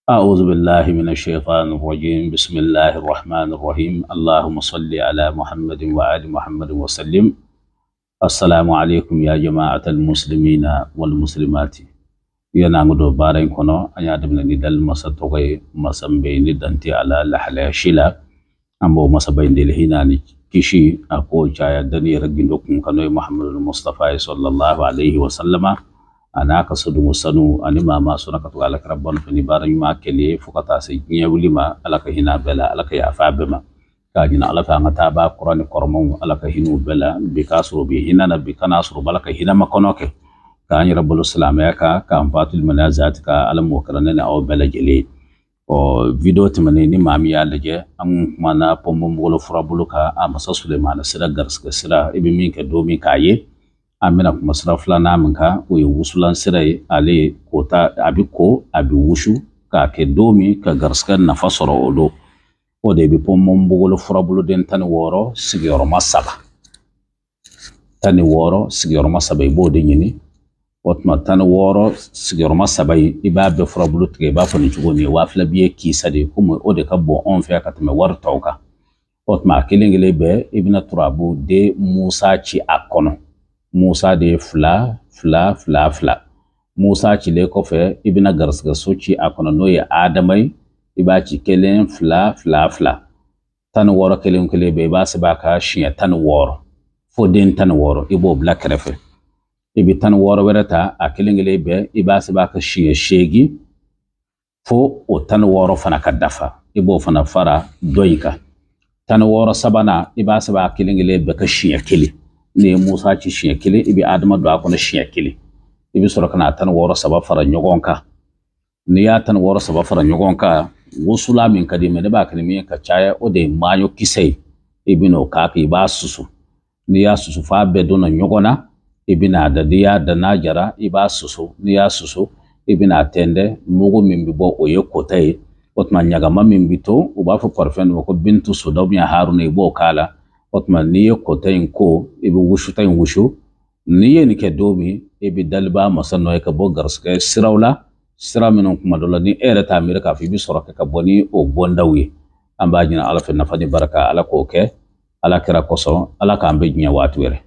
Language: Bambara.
أعوذ بالله من الشيطان الرجيم. بسم الله الرحمن الرحيم. اللهم صل على محمد وآل محمد وسلم. السلام عليكم يا جماعة المسلمين والمسلمات. Yana ngudo baara in kɔnɔ, an y'a daminɛ ni dali masa tɔgɔ ye, masa min bɛ yen ni dan tɛ a la lahalaya si la. An b'o masaba in deli hinɛ ni kisi a k'o caya dani yɛrɛ gindo kun kan, n'o ye Muhammadu Mustafa ye sallallahu alaihi wa sallama, a n'a ka sodugu sanu ani maa maa sɔnna ka tugu ala kira bɔ nɔfɛ ni baara ɲuman kɛli ye fo ka taa se diɲɛ wuli ma. Ala ka hinɛ bɛɛ la, Ala ka yafa bɛɛ ma. K'a ɲini Ala fɛ, an ka taa b'a kɔrɔ ni kɔrɔmaw, Ala ka hinɛw bɛɛ la. Bi k'a sɔrɔ bi hinɛ na, bi kan'a sɔrɔ, Ala ka hinɛ ma kɔnɔ kɛ k'an yɛrɛ bolo silamɛya kan, k'an fatul mana zati ka Ala m'o kɛra ne ni aw bɛɛ lajɛlen ye. Ɔ video tɛmɛnen, ni maa min y'a lajɛ, an kun kumana pɔnpɔnbolo furabulu kan, a masa Sulemana sira, garisigɛ sira, i bɛ min kɛ don min k'a ye. An bɛna kuma sira filanan min kan, o ye wusulan sira ye. Ale ko ta, a bɛ ko, a bɛ wusu k'a kɛ don min ka garisigɛ nafa sɔrɔ, o don o de bɛ pɔnpɔnbolo furabulu den 16 sigiyɔrɔma saba, 16 sigiyɔrɔma saba, i b'o de ɲini. O tuma 16 sigiyɔrɔma saba in, i b'a bɛɛ furabulu tigɛ, i b'a fɔ nin cogo nin ye 2000 biye kisa de ye, komi o de ka bon anw fɛ yan ka tɛmɛ wari tɔw kan. O tuma a kelen kelen bɛɛ, i bɛna turabu den Musa ci a kɔnɔ. Musa de ye fila fila fila fila. Musa cilen kɔfɛ, i bɛna garisigɛ so ci a kɔnɔ, n'o ye Adama ye. I b'a ci kelen fila fila fila, 16 kelen kelen bɛɛ, i b'a sɛbɛn a kan siɲɛ 16 fo den 16, i b'o bila kɛrɛfɛ. I bɛ 16 wɛrɛ ta, a kelen kelen bɛɛ, i b'a sɛbɛn a kan siɲɛ 8 fo o 16 fana ka dafa, i b'o fana fara dɔ in kan. 16 sabanan, i b'a sɛbɛn a kelen kelen bɛɛ ka siɲɛ kelen. N'i ye Musa ci siɲɛ kelen, i bɛ Adama don a kɔnɔ siɲɛ kelen. I bɛ sɔrɔ ka na 16 saba fara ɲɔgɔn kan. N'i y'a 16 saba fara ɲɔgɔn kan, wusula min ka di mɛ, ne b'a kɛ ni min ye ka caya, o de ye maɲɔ kisɛ ye. I bɛ n'o k'a kan, i b'a susu. N'i y'a susu f'a bɛɛ donna ɲɔgɔn na, i bɛna a da. N'i y'a da, n'a jara, i b'a susu. N'i y'a susu, i bɛna a tɛntɛn. Mugu min bɛ bɔ, o ye kota ye. O tuma ɲagama min bɛ to, u b'a fɔ parfum dɔ ma ko Bintu Soda ou bien Haruna, i b'o k'a la. O tuma n'i ye kota in ko, i bɛ wusuta in wusu. N'i ye nin kɛ don min, i bɛ daliba masa nɔ ye ka bɔ garisigɛ siraw la, sira minnu kuma dɔ la ni e yɛrɛ t'a miiri k'a fɔ i bɛ sɔrɔ kɛ ka bɔ ni o bɔndaw ye. An b'a ɲini Ala fɛ, nafa ni barika, Ala k'o kɛ Ala kira kosɔn. Ala k'an bɛ diɲɛ waati wɛrɛ.